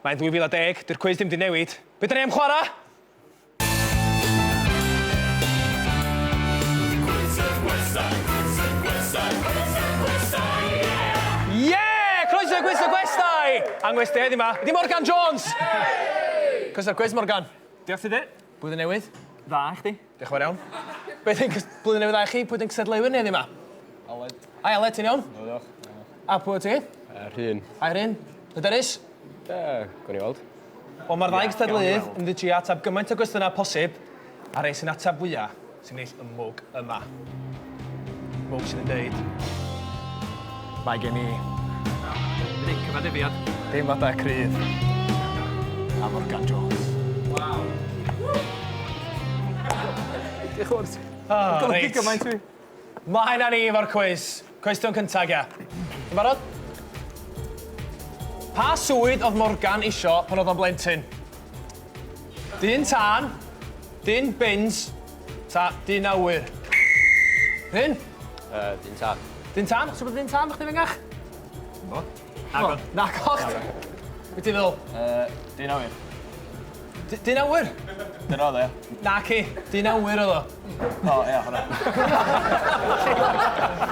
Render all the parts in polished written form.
Mae'n 2010, dyw'r cwis ddim 'di newid. Be 'dan ni am chwarae? Ie! Croeso i Gwis y Gwestai! A'n ngwestai heddiw 'ma ydi Morgan Jones! Croeso i'r cwis, Morgan. Diolch ti di. Blwyddyn newydd. Dda i chdi. Diolch yn fawr iawn. Beth yw'n blwyddyn newydd dda i chi? Pwy 'di'n cystadleuwyr ni heddiw 'ma? Aled. Hi Aled, ti'n iawn? Yndw, diolch. A pwy wyt ti? Rhun. Hi Rhun. Hyderus? Ie, gwn i weld. Wel, mae'r ddau gystadleuydd yn mynd i trio ateb gymaint o gwestiynau posib, a rhei sy'n ateb fwya sy'n ennill y mwg yma. Mwg sydd yn deud, mae gen i Nick cyfaddefiad. deimladau cryf am Morgan Jones. Waw. Diolch yn fawr. Oh, Golygu reit. gymaint i fi. Mlaen â ni efo'r cwis. Cwestiwn cynta, gia. Ti'n barod? Pa swydd oedd Morgan isio pan oedd o'n blentyn? Dyn tân, dyn bins, ta dyn awyr? Rhun? Uh, dyn tân. Dyn tân? Ti'n bod dyn tân fo chdi fengach? Bo. Nago. Nago. Be ti'n feddwl? Uh, dyn awyr. Dyn awyr? Dyna oedd e. Naci, dyn awyr oedd o. O, ia, hwnna.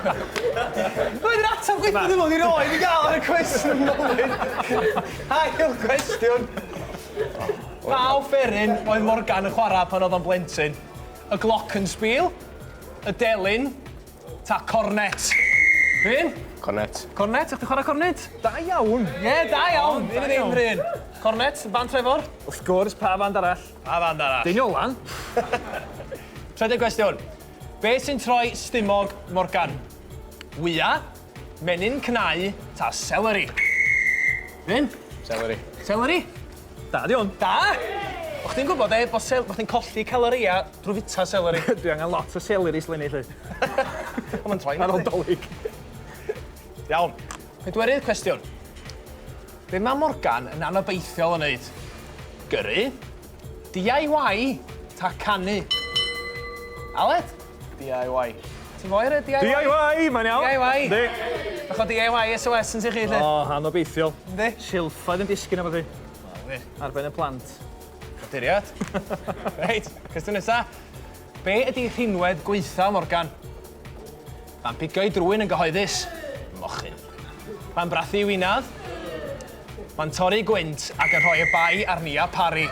Mae'n yr ateb gwaetha dwi'n meddwl i roed i gael ar y cwestiwn yn mywyd. Ail cwestiwn. Pa offeryn oedd Morgan yn chwarae pan oedd o'n blentyn? Y glockenspiel, y delyn, Ta cornet. Rhun? Cornet. Cornet? Ydych chi'n chwarae cornet? Da iawn. Ie, yeah, da iawn. Un i ddim, Rhun. Cornet, band Trefor? Wrth gwrs, pa band arall? Pa band arall? Deiniolan. Trydydd gwestiwn. Be sy'n troi stumog Morgan? Wya, menyn cnau, ta seleri? Rhun? Seleri. Seleri? Da di hwn. Da! O chdi'n gwybod e, bod sel- bo chdi'n colli caloria drwy fita seleri. Dwi angen lot o seleri sleni 'lly. Ond ma'n troi Ar ôl Dolig. Iawn. Pedwerydd cwestiwn. Be mae Morgan yn anobeithiol yn neud? Gyrru, DIY, ta canu? Aled? DIY. Ti'n fwy ar y DIY? DIY, mae'n iawn. DIY. Yndi. Bach o DIY SOS yn ti chi, O, anobeithiol. Yndi. Silffoedd yn disgyn a byddu. Wel, wir. Ar ben y plant. Caduriad. Reit, cwestiwn nesa. Be ydi rhinwedd gwaetha, Morgan? Mae'n pigo i drwyn yn gyhoeddus. Mochyn. Mae'n brathu i winadd. Mae'n torri gwynt ac yn rhoi y bai ar Nia Parry.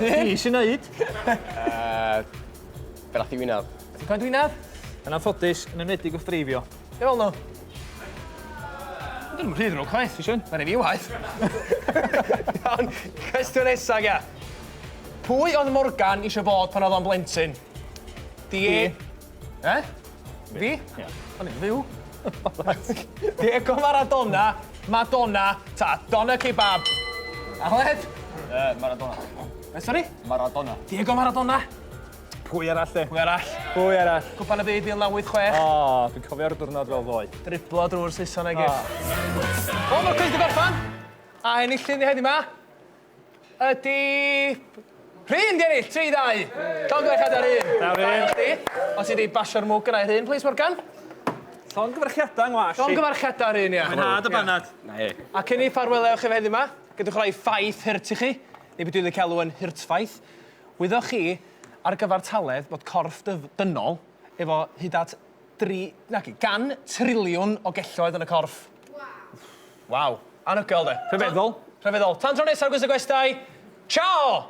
Fi sy'n neud. Brathu winadd. Ti'n cofio dwinadd? Yn anffodus, yn enwedig wrth dreifio. Be fel nhw? Dyn nhw'n rhy ddrwg chwaith. Ti siŵr? Mae'n rhaid fi waith. Iawn, cwestiwn nesa, gia. Pwy oedd Morgan eisiau bod pan oedd o'n blentyn? Di... E? Fi? Ie. O'n i'n fyw. Diego Maradona, Madonna, ta Donna Kebab. Aled? Maradona. Be, sori? Maradona. Diego Maradona. Pwy arall de? Pwy arall? Pwy arall? Cwpan y Byd 1986. O, dwi'n cofio'r diwrnod fel ddoe. Driblo drwy'r Saeson a'i gyd. O, mae'r cwis 'di gorffan. A enillydd ni heddiw 'ma ydi... Rhun 'di ennill, 3-2. Llongyfarchiadau Rhun. Da, Rhun. Da iawn chdi. Os ti 'di basio'r mwg gynna i Rhun, plîs Morgan. Llongyfarchiadau ngwash i. Llongyfarchiadau Rhun, ia. Mwynhad y banad. Na i. A cyn i ffarwelio chi heddiw 'ma, gadewch roi ffaith hurt i chi, neu be dwi'n licio alw yn hurtffaith. Wyddoch chi ar gyfartaledd bod corff dyf- dynol efo hyd at dri, naci, gan triliwn o gelloedd yn y corff? Waw. Waw. Anhygoel de. Rhyfeddol. Rhyfeddol. Tan tro nesaf, gwrs y gwestai, ciao!